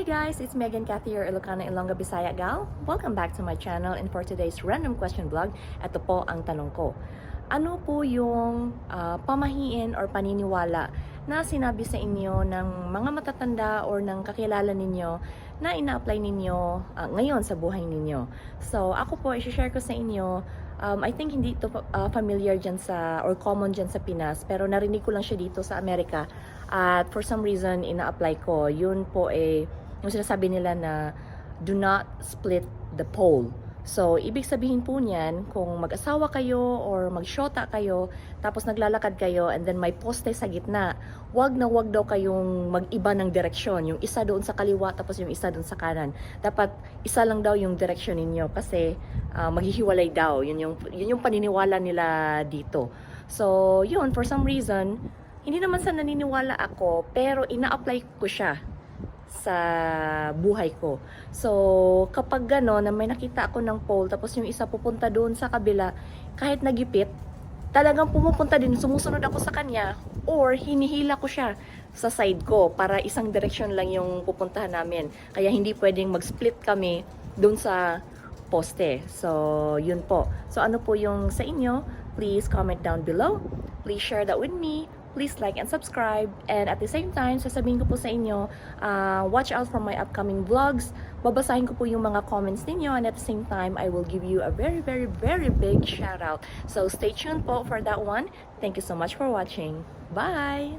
guys, it's Megan Cathy, your Ilocana Ilongga Bisaya gal. Welcome back to my channel, and for today's random question vlog, ito po ang tanong ko. Ano po yung pamahiin or paniniwala na sinabi sa inyo ng mga matatanda or ng kakilala ninyo na ina-apply ninyo ngayon sa buhay ninyo? So ako po, i-share ko sa inyo. I think hindi ito familiar dyan or common dyan sa Pinas, pero narinig ko lang siya dito sa Amerika at for some reason ina-apply ko. Yun po yung sinasabi nila na do not split the pole. So, ibig sabihin po niyan, kung mag-asawa kayo or mag-shota kayo, tapos naglalakad kayo and then may poste sa gitna, wag na wag daw kayong mag-iba ng direksyon. Yung isa doon sa kaliwa, tapos yung isa doon sa kanan. Dapat isa lang daw yung direksyon ninyo kasi maghihiwalay daw. Yun yung paniniwala nila dito. So, yun, for some reason, hindi naman sa naniniwala ako, pero ina-apply ko siya sa buhay ko. So, kapag gano'n, na may nakita ako ng pole, tapos yung isa pupunta doon sa kabila, kahit nagipit, talagang pumupunta din, sumusunod ako sa kanya, or hinihila ko siya sa side ko, para isang direction lang yung pupuntahan namin. Kaya hindi pwedeng mag-split kami doon sa poste. So, yun po. So, ano po yung sa inyo? Please comment down below. Please share that with me. Please like and subscribe. And at the same time, sasabihin ko po sa inyo, watch out for my upcoming vlogs. Babasahin ko po yung mga comments ninyo. And at the same time, I will give you a very, very, very big shout out. So stay tuned po for that one. Thank you so much for watching. Bye!